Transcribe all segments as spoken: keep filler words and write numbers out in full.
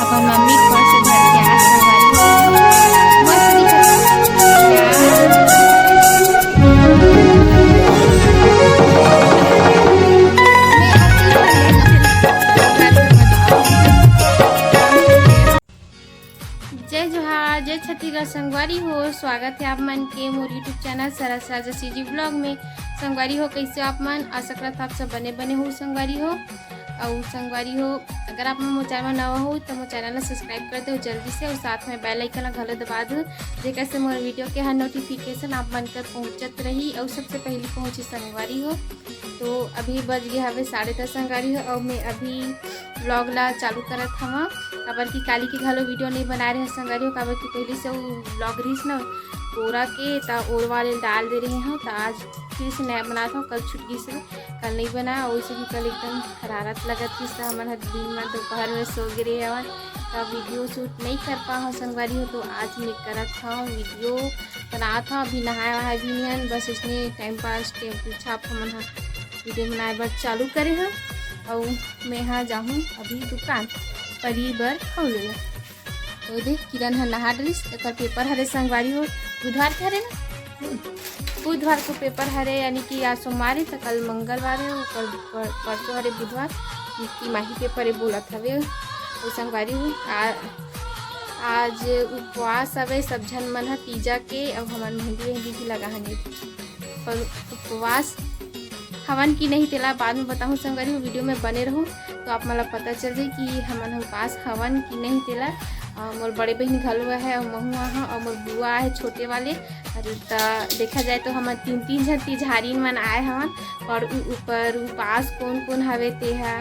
और मम्मी घर से भर के आज संगवारी हो। मस्त दिखत हे। जय जोहार, जय छत्तीसगढ़ संगवारी हो, स्वागत हे आप मन के मोर YouTube चैनल सरस राजा CG vlog में। संगवारी हो, कइसे हो आप मन? आशा करत आप सब बने बने हो संगवारी हो। अउ संगवारी हो, अगर आप मन मोर चैनल में नवा हो तो मोर चैनल ला subscribe कर दो जल्दी से, अउ साथ में bell icon ला घलो दबा दो, जेकर से मोर video के हर notification आप मन कर पहुंचत रही अउ सबसे पहली पहुंची संगवारी हो। तो अभी बज गए हवे साढ़े दस संगवारी हो, अउ मैं अभी vlog ला चालू करत हवा, काबर कि काली के घलो video नहीं बनाए रहे संगवारी हो, काबर कि पहले से वो vlog रहीस ना ओरा के, त ओरवा ले डाल दे रहे हो, त आज फिर से नया बनात हव, कल छूट गइस हे, कल नहीं बनाए। वैसे भी कल एकदम हरारत लगत रहिस, त हमन ह दिन में दोपहर में सो गे रहे हवन, त video shoot नहीं कर पाए हव संगवारी हो। तो आज मैं करत हव video, बनात हव। अभी नहाए वहाए भी नहीं हन, बस इसने time pass, टेम्पू छाप हमन ह video बनाए बर चालू करे हन। अउ मैं ह जाहूँ अभी दुकान परी बर खौले ला। तो देख, किरण ह नहा डरिस, एकर paper हरे संगवारी हो, बुधवार के हरे ना, बुधवार को paper हरे, यानी कि आज सोमवार हे, त कल मंगलवार हे, कल पर-, परसों हरे बुधवार, तिमाही paper हे बोलत हवे। तो संगवारी हो, आ-, आज उपवास हवे सब झन मन ह तीजा के, अउ हमन मेहंदी वेहंदी भी लगा हन। पर उपवास हवन कि नहीं तेला बाद में बताहूँ संगवारी हो, video में बने रहू तो आप मन ला पता चल जाई कि हमन ह उपास हवन कि नहीं तेला। अ, मोर बड़े बहिनी घलो आहे अउ महू आहा अउ मोर बुआ आहे छोटे वाले, अउ त देखा जाए तो हमन तीन तीन झन तिजहारिन मन आए हवन। और उ-, ऊपर उपास कौन कौन हवे ते हा,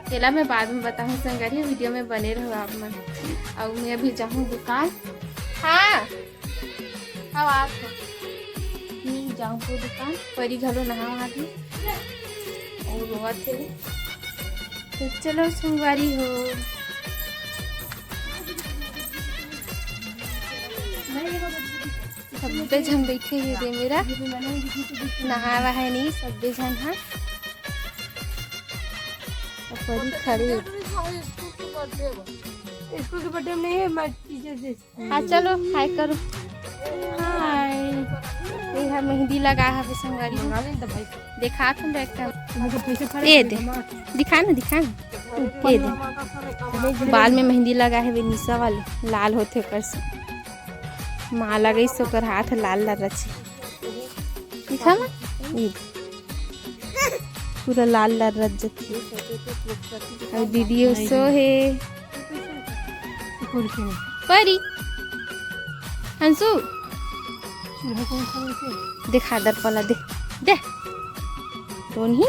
तेला मैं बाद में बताहूँ संगवारी हो, video में बने रहू आप मन। अउ मैं अभी जाहूँ दुकान। हाँ। अब आप मिल जाऊँ को दुकान, परी घलो नहा वहा दी और रोवत हे। तो चलो संगवारी हो, सब्बे झन बैठे हे दे मेरा, नहा वहा नहीं सब्बे झन हा, और परी खड़े हे। स्कूल के birthday में नहीं है, मैं teacher day। हाँ, चलो, hi करो। Hi। ये है मेहंदी लगा है संगवारी। मंगा लें तो भाई। देखा तुम देख कर। ये दे। दिखा ना, दिखा ना। ये दे। बाल में मेहंदी लगा है, वे निशा वाले। लाल होते ओकर से। माँ लगइस ओकर हाथ लाल लाल रचे। दिखा ना। ये दे। पूरा लाल लाल रच जथे। अउ दीदी ओसो हे। परी। हंसू। दिखा दर्पण ला, दे। दे। टोनही।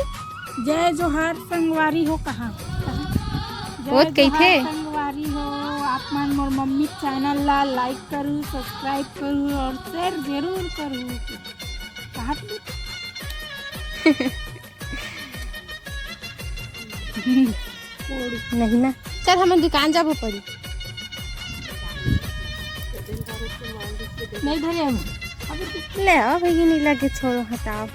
जय जोहार संगवारी हो, कहाँ? कहाँ? जय वो कइथे? जोहार संगवारी हो, आप मन मोर मम्मी channel ला like करू, subscribe करू और share जरूर करू। कहाँ तू? नहीं ना, चल हमन दुकान जाबो परी। नहीं धरे हम। ले आओ भैया, नहीं लगे, छोड़ो, हटाओ।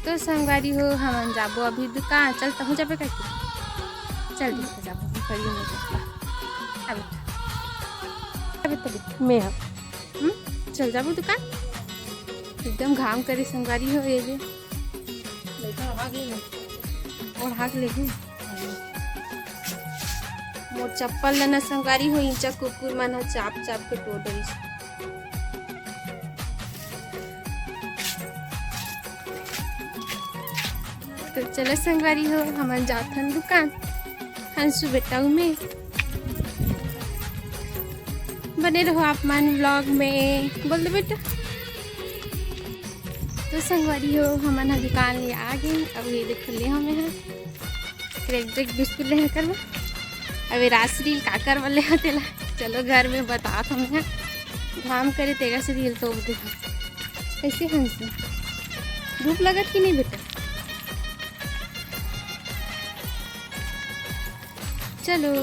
तो संगवारी हो, हमन जाबो अभी दुकान। चल, तहूँ जाबे करके। चल, देखो, जाबो, हम करियो नहीं जाबो। अबे, अबे, तबे। मैं हम। हम्म? चल जाबो दुकान। एकदम घाम करे संगवारी हो, ये ले। ओढ़ा के लेगू। मोर चप्पल ल न संगवारी हो, इंचा कुकुर मन ह चाप चाप के टोर डरिस। तो चलो संगवारी हो, हमन जाथन दुकान। हंसू बेटा, उमे बने रहो आप मन vlog में, बोल दे बेटा। तो संगवारी हो, हमन ह दुकान ले आ गए। अब ये देखो, ले हमें ह क्रैक ड्रैक बिस्कुट ले कर। अब ये राजश्री काकर वाले ह तेला, चलो घर में बतात हमें ह। घाम करे तेगा से दिल तो देखो कैसे हंसी। धूप लगत कि नहीं बेटा? चलो।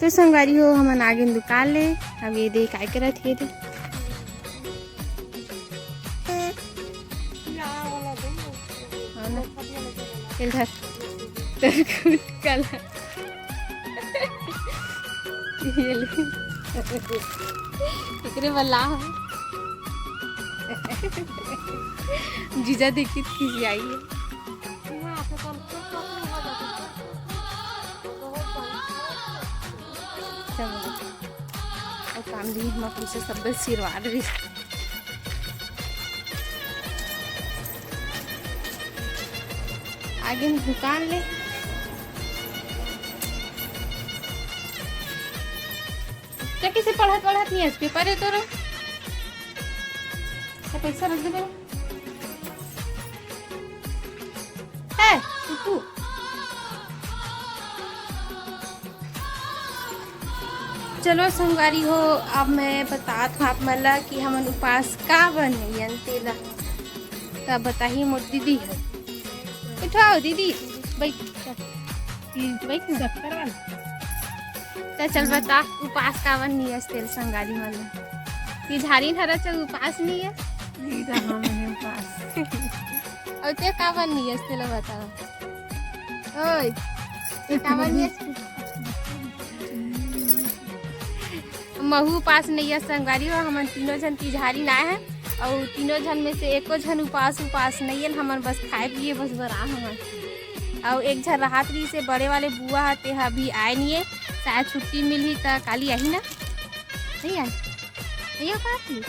तो संगवारी हो, हमन आगेन दुकान ले। अब ये दे काय करत हे दे। हाँ ना। चल धर। तेरे को कल। ये ले। एकरे वाला। जीजा देखी त खिसियाई हे। चलो, अउ काम भी हम कुछ सब आशीर्वाद भी। आगेन दुकान ले। क्या किसी पढ़त वढ़त नहीं है, पेपर है तोरो? तो पैसा रख दे। ए, टुटू। चलो संगवारी हो, अब मैं बतात हूँ आप मन ला कि हमन उपास का बनेन तेला। तब बताही मोर दीदी ह। उठाओ दीदी, बैठ। बैठ ना। शक्कर वाला। त चल बता, उपास का बनेन तेला संगवारी मन ला। तिजहारी हरा चल उपास नहीं है। नहीं रहा मैंने उपास। अउ ते का बनेन तेला बता। ओए, ते का बनेन? महू उपास नइ हे संगवारी हो, हमन तीनों झन तिजहारी ना हे, अउ तीनों झन में से एको झन उपास उपास नइ हे, हमन बस खाए पिए बस बर आ हमन। अउ एक झन राहत रहिसे बड़े वाले बुआ ह, ते ह अभी आए नइ हे, शायद छुट्टी मिलही त काली आही ना, नइ आए? नइ हो पाती?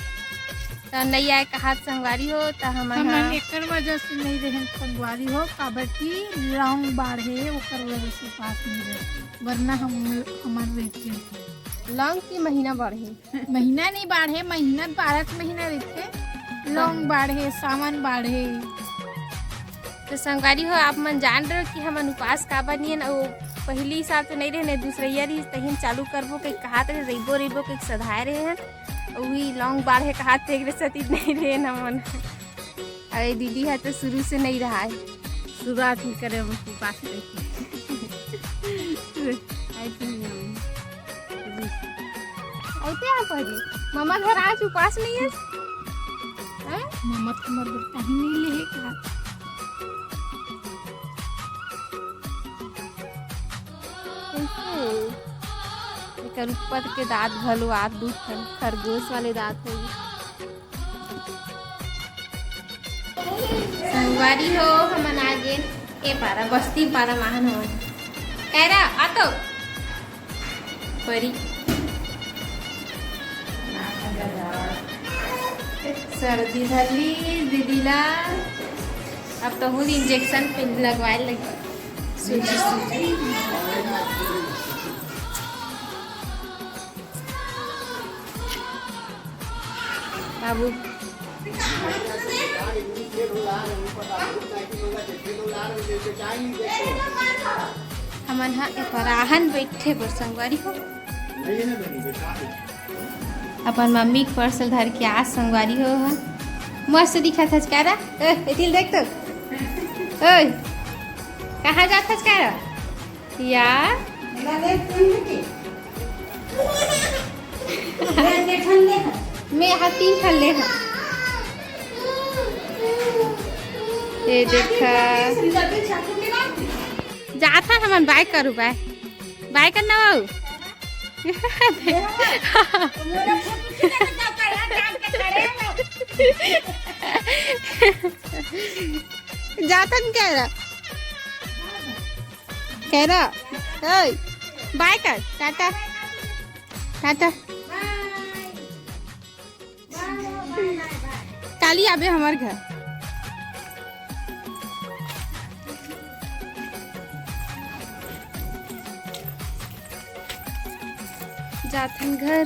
त नइ आए कहात संगवारी हो, त हमन हमन ह एकर वजह से नइ रहेन संगवारी हो, काबर कि लौंग बाढ़े, ओकर वजह से उपास नइ रहे, वरना हम, हमर रहते। लौंग की महीना बाढ़े? महीना नइ बाढ़े, महीना बारह के महीना रहिथे, लौंग बाढ़े, सावन बाढ़े। तो संगवारी हो, आप मन जान रहे हो कि हमन उपास काबर नियन, अउ पहली साल तो नइ रहे, दूसरैया रहिस, तहिन चालू करबो कहिके कहात रहे, रहिबो, रहिबो कहिके सधाए रहे हन। उही लौंग बाढ़े कहात थे, एकरे सेती नइ रहे हमन। अरे दीदी ह तो शुरू से नइ रहा है। शुरुआत ही करे हम उपास रहिथे। आई थी हम। अउ ते आप हरी, ममा घर आज उपास नइ हे? हैं? ममा तो हमर बर कहीं नइ ले हे का? कैसे? एकर ऊपर के दांत घलो आत, दू ठन खरगोश वाले दांत हे। संगवारी हो, हमन आ गेन ए पारा, बस्ती पारा माहन हमन। कैरा, आ तो। परी। सर्दी धरली दीदी ला। अब तो हुन इंजेक्शन पे लगवाए लगी। सूजी, सूजी। बाबू। हमन ह एपराहन बैठे बर संगवारी हो। अपन मम्मी के पर्स धर के आ संगवारी हो ह। मस्त दिखत हस कैरा। ए, एतिल देख तो। ओए, कहाँ जात हस कैरा? या। मेरा ले तीन के। ले, ले ठन ले। मैं हा तीन ठन ले हा। ये देखा। जात हन हमन बाय करू, बाय। बाय करना बाबू। जात हन कैरा। कैरा, ओए, बाय कर, टाटा, टाटा। काली आबे हमर घर। जाथन घर।